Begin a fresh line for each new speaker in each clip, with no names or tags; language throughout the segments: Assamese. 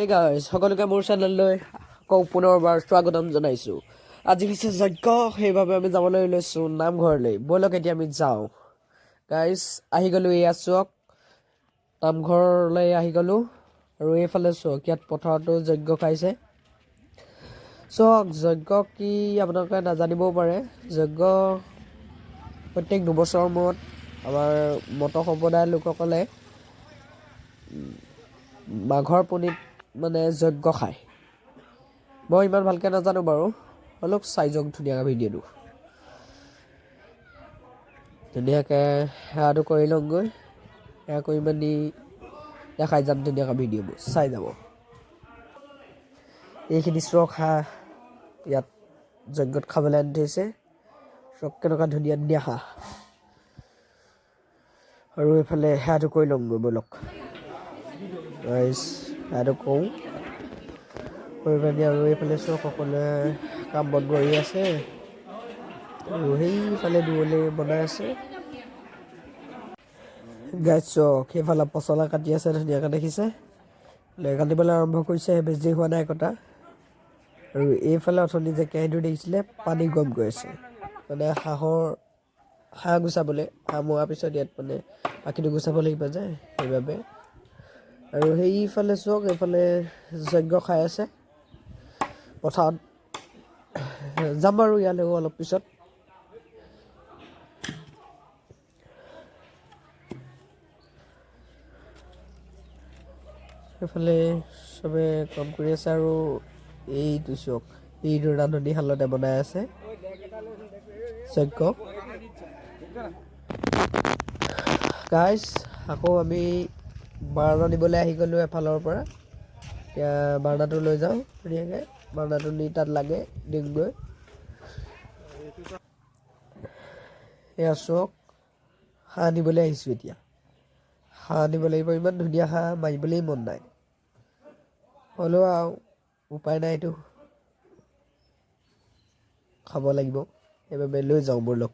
এই গাইজ, সকলোকে মোৰ চেনেললৈ আকৌ পুনৰবাৰ স্বাগতম জনাইছোঁ। আজি হৈছে যজ্ঞ, সেইবাবে আমি যাবলৈ লৈছোঁ নামঘৰলৈ। ব'লক, এতিয়া আমি যাওঁ। গাইজ, আহি গ'লোঁ। এয়া চাওক, নামঘৰলৈ আহি গ'লোঁ। আৰু এইফালে চাওক, ইয়াত পথাৰতো যজ্ঞ খাইছে। চাওক, যজ্ঞ কি আপোনালোকে নাজানিবও পাৰে। যজ্ঞ প্ৰত্যেক 2 বছৰৰ মূৰত আমাৰ মটক সম্প্ৰদায়ৰ লোকসকলে মাঘৰ পুনিত মানে যজ্ঞ খায়। মই ইমান ভালকৈ নাজানো বাৰু, অলপ চাই যাওক ধুনীয়াকৈ ভিডিঅ'টো। ধুনীয়াকৈ সেৱাটো কৰি লওঁগৈ। সেৱা কৰি মেলি দেখাই যাম ধুনীয়াকৈ ভিডিঅ'বোৰ, চাই যাব। এইখিনি চাওক, হাঁহ ইয়াত যজ্ঞত খাবলৈ আনি থৈছে। চাওক, কেনেকুৱা ধুনীয়া ধুনীয়া হাঁহ। আৰু এইফালে সেৱাটো কৰি লওঁগৈ ব'লক ৰাইজ। সেৱাটো কৰোঁ, কৰি পিনি আৰু এইফালে চাওক, সকলোৱে কাম বন কৰি আছে আৰু সেইফালে দূৰলৈ বনাই আছে। গাইজ, চাওক, সেইফালে পচলা কাটি আছে ধুনীয়াকৈ, দেখিছে? কাটিবলৈ আৰম্ভ কৰিছে, বেছি দেৰি হোৱা নাই কটা। আৰু এইফালে অথনি যে কেৰাহীটো দেখিছিলে, পানী গৰম কৰি আছে, মানে হাঁহৰ হাঁহ গুচাবলৈ। হাঁহ মৰাৰ পিছত ইয়াত মানে পাখিটো গুচাব লাগিব যে, সেইবাবে। আৰু সেইফালে চাওক, এইফালে যজ্ঞ খাই আছে পথাৰত। যাম বাৰু ইয়ালৈও অলপ পিছত। সেইফালে চবে কাম কৰি আছে। আৰু এইটো চাওক, এইটো ৰান্ধনীশালতে বনাই আছে যজ্ঞ। গাইজ, আকৌ আমি বাৰণা নিবলৈ আহি গ'লোঁ এফালৰ পৰা। এতিয়া বাৰণাটো লৈ যাওঁ ধুনীয়াকৈ। বাৰণাটো নি তাত লাগে দিওঁগৈ। এয়া চাওক, হাঁহ নিবলৈ আহিছোঁ। এতিয়া হাঁহ আনিব লাগিব। ইমান ধুনীয়া হাঁহ, মাৰিবলৈই মন নাই। হ'লেও আৰু উপায় নাই, এইটো খাব লাগিব। সেইবাবে লৈ যাওঁ ব'লক।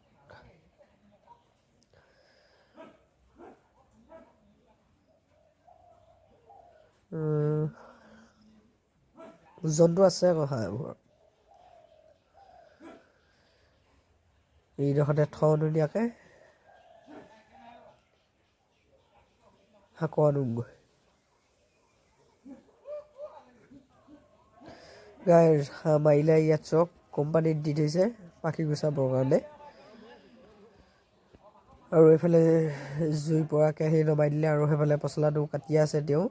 ওজনটো আছে আকৌ হাঁহবোৰৰ। এইডোখৰতে থওঁ ধুনীয়াকৈ, আকৌ আনোগৈ। গাইজ, হাঁহ মাৰিলে। ইয়াত চাওক, কোম্পানীত দি থৈছে পাখি গুচাবৰ কাৰণে। আৰু এইফালে জুই পৰাকৈ সেই নমাই দিলে। আৰু সেইফালে পচলাটো কাটি আছে তেওঁ।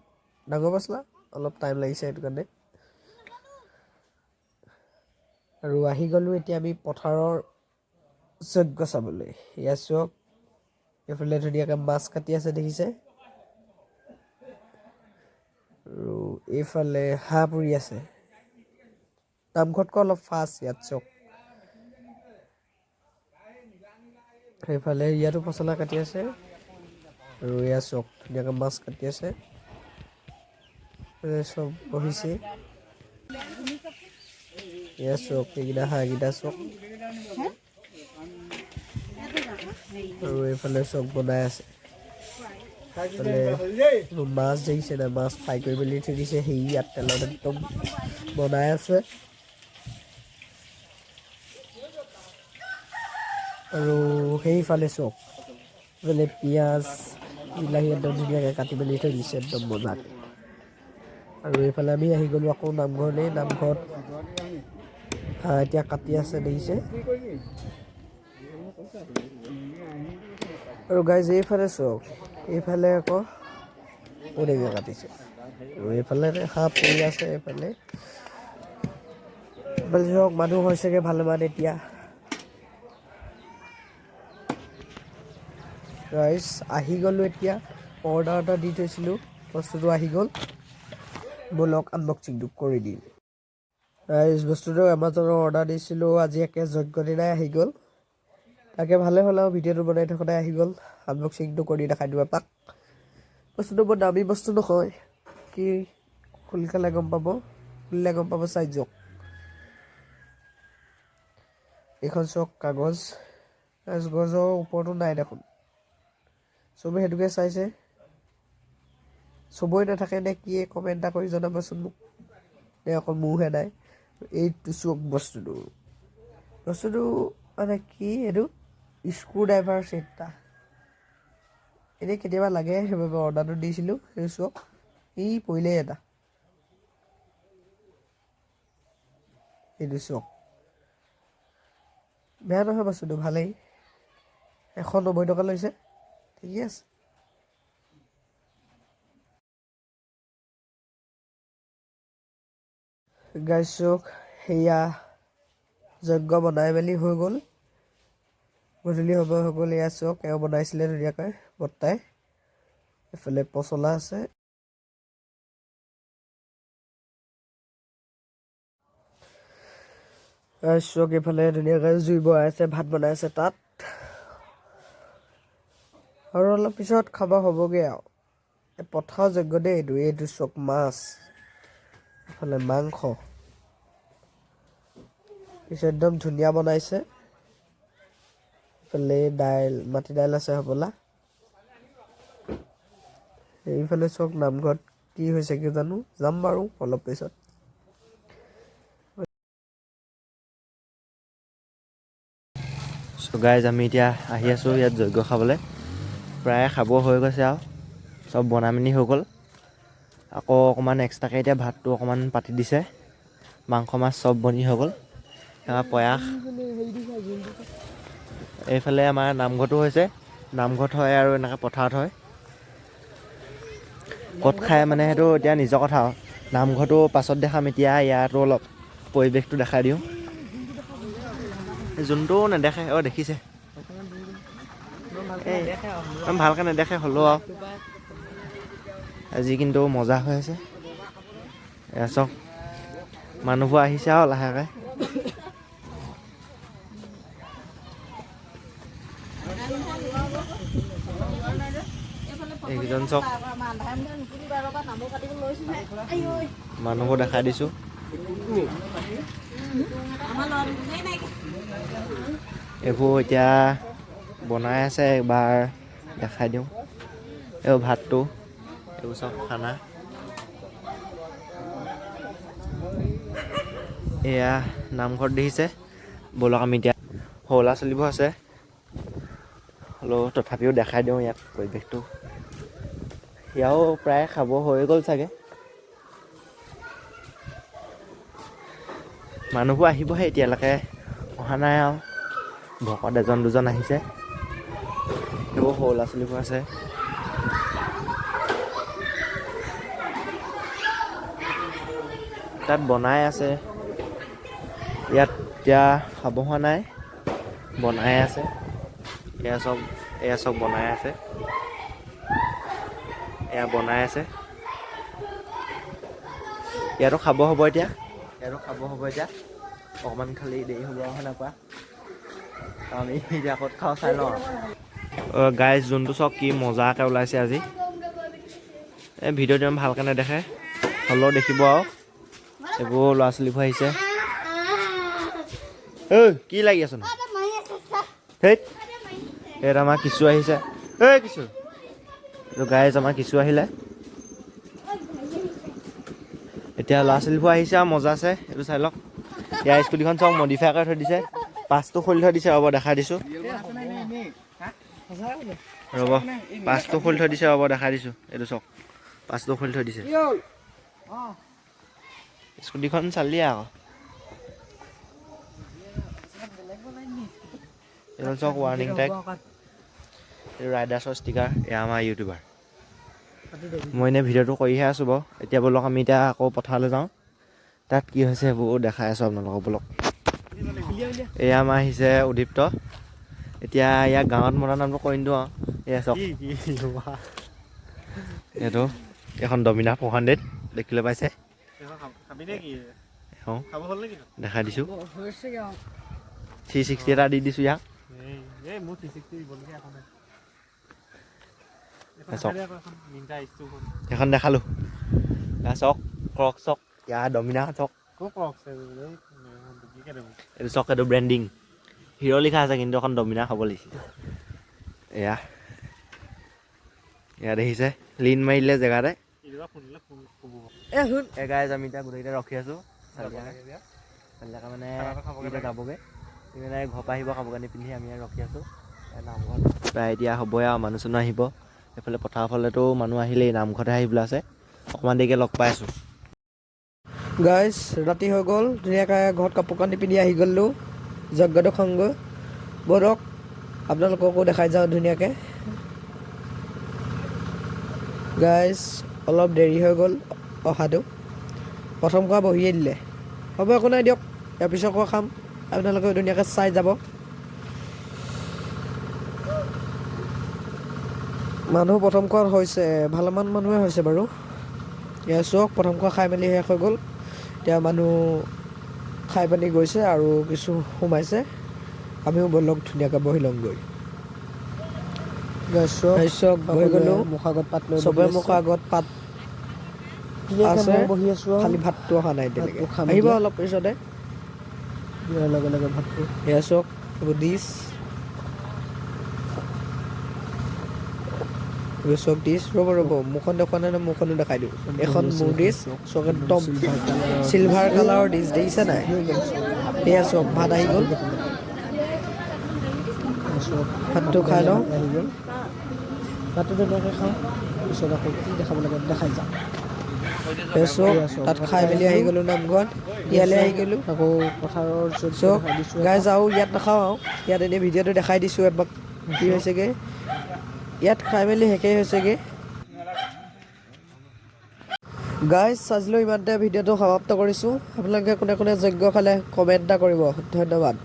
ডাঙৰ পচলা, অলপ টাইম লাগিছে সেইটো কাৰণে। আৰু আহি গ'লোঁ এতিয়া আমি পথাৰৰ যজ্ঞ চাবলৈ। ইয়াত চাওক, এইফালে ধুনীয়াকৈ মাছ কাটি আছে, দেখিছে? আৰু এইফালে হাঁহ পুৰি আছে। নামঘৰতকৈ অলপ ফাষ্ট। ইয়াত চাওক, সেইফালে ইয়াতো পচলা কাটি আছে। আৰু ইয়াত চাওক, ধুনীয়াকৈ মাছ কাটি আছে। চব বহিছে। এয়া চাওক, এইকেইটা হাঁহকেইটা চাওক। আৰু এইফালে চব বনাই আছে। এইফালে মাছ দেখিছে নাই? মাছ ফ্ৰাই কৰি মেলি থৈ দিছে। সেই ইয়াত তেলত একদম বনাই আছে। আৰু সেইফালে চাওক, এইফালে পিঁয়াজ, বিলাহী একদম ধুনীয়াকৈ কাটি মেলি থৈ দিছে, একদম মজাকৈ। আৰু এইফালে আমি আহি গ'লোঁ আকৌ নামঘৰলৈ। নামঘৰত হাঁহ এতিয়া কাটি আছে, দেখিছে? আৰু গাইজ, এইফালে চাওক, এইফালে আকৌ ঔটেঙা কাটিছে। আৰু এইফালে হাঁহ পুৰি আছে। এইফালে এইফালে চাওক, মানুহ হৈছেগৈ ভালেমান এতিয়া। ৰাইজ, আহি গ'লোঁ এতিয়া। অৰ্ডাৰ এটা দি থৈছিলোঁ, বস্তুটো আহি গ'ল। ব'লক, আনবক্সিংটো কৰি দিম। ৰাইজ, বস্তুটো এমাজনৰ অৰ্ডাৰ দিছিলোঁ, আজি একে যজ্ঞ দিনাই আহি গ'ল। তাকে ভালে হ'ল আৰু ভিডিঅ'টো বনাই থাকোঁতে আহি গ'ল। আনবক্সিংটো কৰি দেখাই দিওঁ এপাক। বস্তুটো বৰ দামী বস্তু নহয়, কি সোনকালে গম পাব, খুলিলে গম পাব। চাই যাওক। এইখন চাওক, কাগজ। কাগজৰ ওপৰতো নাই দেখোন। চবে সেইটোকে চাইছে। চবৰে নাথাকে নে কিয়ে, কমেণ্ট এটা কৰি জনাবচোন মোক, নে অকল মোৰহে নাই। এইটো চাওক, বস্তুটো মানে কি, এইটো স্ক্ৰু ড্ৰাইভাৰ ছেট এটা। এনেই কেতিয়াবা লাগে, সেইবাবে অৰ্ডাৰটো দিছিলোঁ। সেইটো চাওক, ই পৰিলেই এটা। এইটো চাওক, বেয়া নহয় বস্তুটো, ভালেই। 190 টকা লৈছে, ঠিকে আছে। গাইজ চাওক, সেয়া যজ্ঞ বনাই মেলি হৈ গ'ল, গধূলি সময় হৈ গ'ল। এয়া চাওক, এওঁ বনাইছিলে ধুনীয়াকৈ বৰ্তাই। এইফালে পচলা আছে। গাইজ চাওক, এইফালে ধুনীয়াকৈ জুই বহাই আছে, ভাত বনাই আছে তাত। আৰু অলপ পিছত খাব হ'বগৈ আৰু। এই পথাৰ যজ্ঞ দেই এইটো। এইটো চাওক মাছ, এইফালে মাংস, পিছত একদম ধুনীয়া বনাইছে। এইফালে দাইল, মাটি দাইল আছে হ'বলা। এইফালে চাওক, নামঘৰত কি হৈছে কি জানো, যাম বাৰু অলপ পিছত।
চ' গাইজ, আমি এতিয়া আহি আছোঁ ইয়াত যজ্ঞ খাবলৈ। প্ৰায় খাব হৈ গৈছে আৰু, চব বনাই মেলি হৈ গ'ল। আকৌ অকণমান এক্সট্ৰাকৈ এতিয়া ভাতটো অকণমান পাতি দিছে। মাংস মাছ চব বনি হৈ গ'ল। আমাৰ প্ৰয়াস এইফালে আমাৰ নামঘৰটো হৈছে। নামঘৰত হয় আৰু এনেকৈ পথাৰত হয়, ক'ত খায় মানে সেইটো এতিয়া নিজৰ কথা আৰু। নামঘৰটো পাছত দেখাম, এতিয়া ইয়াতো অলপ পৰিৱেশটো দেখাই দিওঁ। যোনটো নেদেখে, অঁ দেখিছে, এই ইমান ভালকৈ নেদেখে হ'লেও আৰু। আজি কিন্তু মজা হৈ আছে। এয়া চাওক, মানুহবোৰ আহিছে আৰু লাহেকৈ। এইকেইজন চাওক, মানুহবোৰ দেখাই দিছোঁ। এইবোৰ এতিয়া বনাই আছে, এবাৰ দেখাই দিওঁ। এই ভাতটো, এইবোৰ চব খানা। এয়া নামঘৰত দেখিছে। ব'লক, আমি এতিয়া সৰু ল'ৰা ছোৱালীবোৰ আছে, হ'লেও তথাপিও দেখাই দিওঁ ইয়াত পৰিৱেশটো। সেয়াও প্ৰায় খাব হৈ গ'ল চাগে। মানুহবোৰ আহিবহে, এতিয়ালৈকে অহা নাই আৰু। ভকত এজন দুজন আহিছে। সেইবোৰ সৰু ল'ৰা ছোৱালীবোৰ আছে। তাত বনাই আছে। ইয়াত এতিয়া খাব হোৱা নাই, বনাই আছে। এয়া চব বনাই আছে, এয়া বনাই আছে। ইয়াতো খাব হ'ব এতিয়া, ইয়াতো খাব হ'ব এতিয়া। অকণমান খালি দেৰি হ'ব আৰু সেনেকুৱা। আমি এতিয়া ক'ত খাওঁ চাই লওঁ। গাইজ, যোনটো চাওক কি মজাকৈ ওলাইছে আজি। এই ভিডিঅ'টো ইমান ভালকৈ নেদেখে, হ'লেও দেখিব আৰু। এইবোৰ ল'ৰা ছোৱালীবোৰ আহিছে। ঐ, কি লাগি আছ নো? ধেইত, ইয়াত আমাৰ কিছু আহিছে। ঐ কিছু, এইটো গাইজ আমাৰ কিছু আহিলে। এতিয়া ল'ৰা ছোৱালীবোৰ আহিছে আৰু মজা আছে। এইটো চাই লওক, ইয়াৰ স্কুটিখন চাওক, মডিফাই কৰি থৈ দিছে, পাছটো খুলি থৈ দিছে। ৰ'ব, দেখাই দিছোঁ। ৰ'ব, পাছটো খুলি থৈ দিছে, ৰ'ব দেখাই দিছোঁ। এইটো চাওক, পাছটো খুলি থৈ দিছে। স্কুটিখন চালিয়ে আকৌ। এইটো চাওক, ৱাৰ্ণিং টেগ, এইটো ৰাইডাৰ্ছৰ ষ্টিকাৰ। এয়া আমাৰ ইউটিউবাৰ। মই এনেই ভিডিঅ'টো কৰিহে আছোঁ বাৰু। এতিয়া ব'লক, আমি এতিয়া আকৌ পথাৰলৈ যাওঁ। তাত কি হৈছে সেইবোৰ দেখাই আছোঁ আপোনালোকক, ব'লক। এয়া আমাৰ আহিছে উদীপ্ত। এতিয়া ইয়াৰ গাঁৱত মতা নামটো কৈ নিদিওঁ আৰু। এয়া চাওক, এইটো এখন ডমিনা 400 দেখিবলৈ পাইছে। অঁ, দেখাই দিছোঁ। 360 এটা দি দিছোঁ ইয়াক। চাওক, সেইখন দেখালোঁ। এয়া চাওক, ক্ৰক চাওক, ইয়াৰ ডমিনা চাওক। এইটো চাওক, এইটো ব্ৰেণ্ডিং হিৰ' লিখা আছে, কিন্তু এখন ডমিনা হ'ব লাগিছিল। এয়া দেখিছে, লিন মাৰিলে জেগাতে।
এ শুন।
এই গাইজ, আমি এতিয়া গোটেইকেইটা ৰখি আছোঁ। চালিয়াকে মানে এতিয়া যাবগৈ, সি মানে ঘৰৰ পৰা আহিব কাপোৰ কানি পিন্ধি। আমি ইয়াত ৰখি আছোঁ। নামঘৰত প্ৰায় এতিয়া হ'বই আৰু, মানুহ চানুহ আহিব। এইফালে পথাৰৰ ফালেতো মানুহ আহিলেই, নামঘৰতে আহিবলৈ আছে। অকণমান দেৰিকৈ লগ পাই আছোঁ।
গাইজ, ৰাতি হৈ গ'ল। ধুনীয়াকৈ ঘৰত কাপোৰ কানি পিন্ধি আহি গ'লোঁ যজ্ঞটো খাওঁগৈ ব'লক। আপোনালোককো দেখাই যাওঁ ধুনীয়াকৈ। গাইজ, অলপ দেৰি হৈ গ'ল অহাটো। প্ৰথম খোৱা বহিয়ে দিলে। হ'ব, একো নাই দিয়ক, ইয়াৰ পিছৰ খোৱা খাম। আপোনালোকেও ধুনীয়াকৈ চাই যাব। মানুহ প্ৰথম খোৱাত হৈছে, ভালেমান মানুহে হৈছে বাৰু। এয়া চাওক, প্ৰথম খোৱা খাই মেলি শেষ হৈ গ'ল। এতিয়া মানুহ খাই পানি গৈছে আৰু কিছু সোমাইছে। আমিও ব'লক, ধুনীয়াকৈ বহি ল'মগৈ। চাওক, বহি গ'লোঁ।
মুখৰ আগত পাত লৈ
চবে মুখৰ আগত পাত আছে।
বহি আছো আৰু।
খালি ভাতটো অহা নাই এতিয়ালৈকে।
ভাতটো খাম
আহিব
এতিয়া।
অলপ পিছতে।
দিয়াৰ লগে লগে ভাতটো।
এয়া চাওক, এইবোৰ ডিছ, এইবোৰ চব ডিছ। ৰ'ব ৰ'ব, মুখখন দেখুওৱা নাই নহয়, মুখখনো দেখাই দিওঁ। এখন মোৰ ডিছ চাওক, একদম চিলভাৰ কালাৰৰ ডিছ, দেখিছে নাই? এয়া চাওক, ভাত আহি গ'ল। ভাতটো খাই লওঁ।
আহি গ'ল ভাতটো, ধুনীয়াকৈ খাওঁ। পিছত আকৌ কি দেখাব লাগে দেখাই যাম।
এয়া চাওক, তাত খাই মেলি আহি গ'লোঁ নামঘৰত, ইয়ালৈ আহি গ'লোঁ।
আকৌ পথাৰৰ ওচৰত
চাওক
দেখাই দিছোঁ।
গাইজ, আৰু ইয়াত নাখাওঁ আৰু ইয়াত এনেই ভিডিঅ'টো দেখাই দিছোঁ এপাক কি হৈছেগৈ। ইয়াত খাই মেলি শেষেই হৈছেগৈ। গাইজ, আজিলৈ ইমানতে ভিডিঅ'টো সমাপ্ত কৰিছোঁ। আপোনালোকে কোনে কোনে যজ্ঞ খালে কমেণ্ট এটা কৰিব। ধন্যবাদ।